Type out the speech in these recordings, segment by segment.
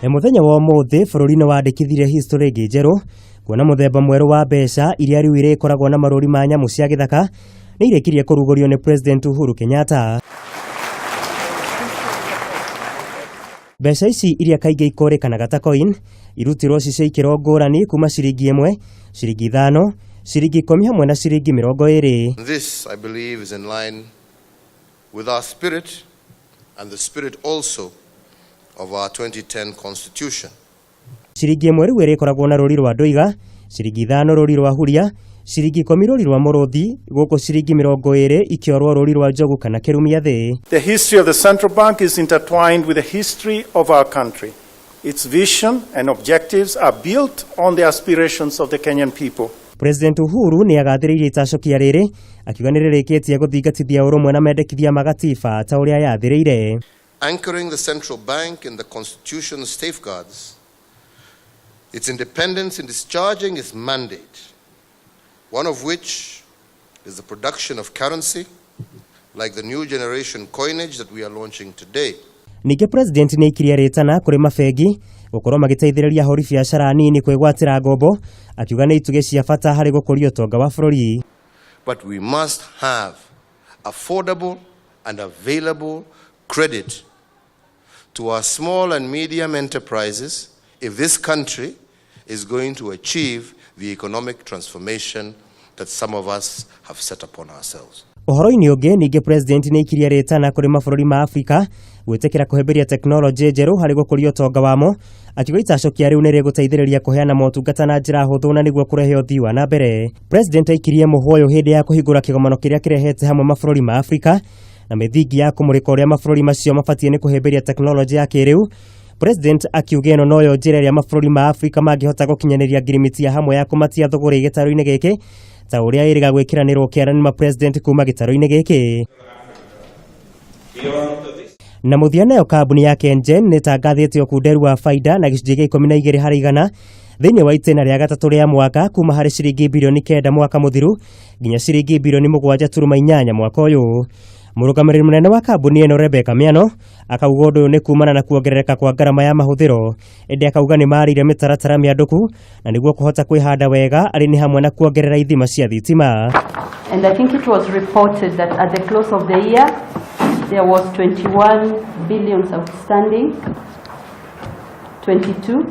Mũthenya wa ũmũthĩ bũrũri nĩ wandĩkithirie history ĩngĩ njerũ kuona mũthemba mwerũ wa mbeca iria rĩu irĩkoragwo na marũri ma nyamũ cia gĩthaka nĩ irĩkirie kũrugũrio nĩ President Uhuru Kenyatta. Mbeca ici iria kaingĩ ikũrĩkanaga ta coin irutirwo ci cia ikĩro ngũrani kuma ciringi 1, ciringi 5, ciringi 10 hamwe na ciringi 20. This, I believe, is in line with our spirit and the spirit also of our 2010 Constitution. Ciringi 1 rĩu ĩrĩkoragwo na rũri rwa ndũiga, ciringi 5 rũri rwa huria, ciringi 10 rũri rwa mũrũthi, gũkũ ciringi 20 ikĩorwo rũri rwa njogu kana kĩrumia thĩ. The history of the central bank is intertwined with the history of our country. Its vision and objectives are built on the aspirations of the Kenyan people. President Uhuru nĩ agathĩrĩirie itacokia rĩrĩ akiuga nĩ rĩrĩkĩtie gũthingatithia ũrũmwe na mendekithia ma gatiba ta ũrĩa yathĩrĩire. Anchoring the central bank in the Constitution's safeguards its independence in discharging its mandate, one of which is the production of currency, like the new generation coinage that we are launching today. Ningĩ President nĩ aikirie rĩtana kũrĩ mabengi gũkorwo magĩteithĩrĩria ahũri biacara nini kwĩgwatĩra ngombo, akiuga nĩ itugĩ cia bata harĩ gũkũria ũtonga wa bũrũri. But we must have affordable and available credit to our small and medium enterprises if this country is going to achieve the economic transformation that some of us have set upon ourselves. Ũhoro-inĩ ũngĩ, ningĩ President nĩ aikirie rĩtana kũrĩ mabũrũri ma Afrika gwĩtĩkĩra kũhĩmbĩria tekinoronjĩ njerũ harĩ gũkũria ũtonga wamo, akiuga itacokia rĩu nĩ rĩgũteithĩrĩria kũheana motungata na njĩra hũthũ na nĩguo kũrehe ũthii wa na mbere. President aikirie mũhwa ũyũ hĩndĩ ya kũhingũra kĩgomano kĩrĩa kĩrehete hamwe mabũrũri ma Afrika na mĩthingi ya kũmũrĩka ũrĩa mabũrũri macio mabatiĩ nĩ kũhĩmbĩria tekinoronjĩ ya kĩrĩu. President akiuga ĩno noyo njĩra ĩrĩa mabũrũri ma Afrika mangĩhota gũkinyanĩria ngirimiti ya hamwe ya kũmatia thũgũrĩ gĩtarũ-inĩ gĩkĩ ta ũrĩa ĩrĩga gwĩkĩranĩrwo kĩara nĩ mapresident kuma gĩtarũ-inĩ gĩkĩ. Na mũthia, nayo kambuni ya KenGen nĩ ĩtangathĩte ũkunderu wa baida na gĩcunjĩ gĩa 12% thĩinĩ wa itĩna rĩa gatatũ rĩa mwaka, kuma harĩ ciringi birioni 9 mwaka mũthiru nginya ciringi birioni 7.8 mwaka ũyũ. Mũrũgamĩrĩri mũnene wa kambuni ĩno Rebecca Miano akauga ũndũ ũyũ nĩ kumana na kuongerereka kwa ngarama ya mahũthĩro, ĩndĩ akauga nĩ marĩire mĩtaratara mĩandũku na nĩguo kũhota kwĩhanda wega arĩ nĩ hamwe na kuongerera ithima cia thitima. And I think it was reported that at the close of the year, there was 21 billions outstanding, 22.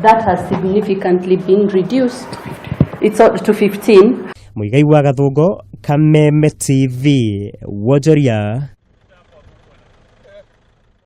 That has significantly been reduced. It's up to 15. Muigai wa Gathungo, Kameme TV, Wonjoria.